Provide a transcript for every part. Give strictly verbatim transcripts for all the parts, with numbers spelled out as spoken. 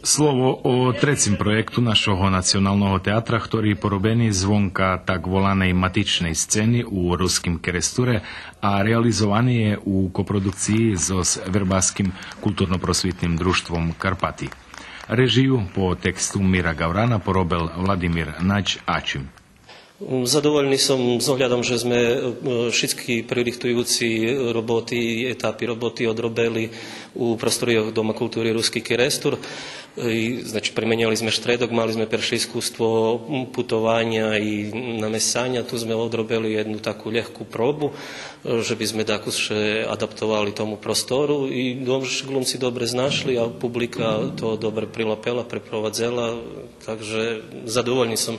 Слово о трецим проєкту нашого националного театра, хтори поробени звонка так воланей матичней сцени у Руским Керестуре, а реализовани є у копродукциї зоз Вербаским културно-просвитним дружтвом Карпати. Режию по тексту Мира Гаврана поробел Владимир Надь Ачим. Задовольни сом з оглядом же зме, е, шицки пририхтуюци роботи, етапи роботи одробели у просторийох Дома култури Руски Керестур. Е, и, значи, пременєли зме штредок, мали зме перше искуство, м, путованя и намесцаня. Ту зме одробели єдну таку лєгку пробу, е, же би зме дакус ше адаптовали тому простору и дом-, глумци добре знашли, а публика то добре прилапела, препровадзела, так же задовольни сом.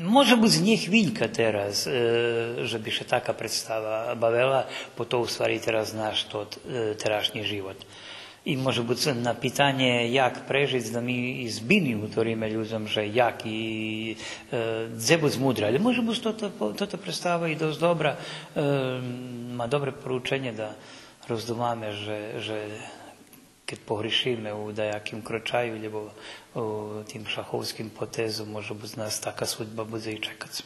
Може буц нє хвилька тераз, е, же би ше така представа бавела, бо то у ствари тераз наш тот, е, терашнї живот. И може буц на питанє як прежиц, да ми и збини гуториме людзом же як и, е, дзе буц мудри. Але може буц тото, тото представа и досц добра, е, ма добре порученє да роздумаме же, же кед погришиме у даяким крочаю, лєбо у тим шаховским потезу, може буц нас така судьба будзе и чекац.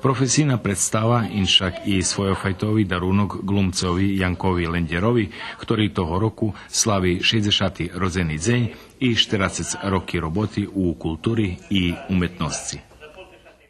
Професийна представа, иншак и свойофайтови дарунок глумцови Янкови Лендєрови, хтори того року слави шейдзешати родзени дзень и штерацец роки роботи у култури и уметносци.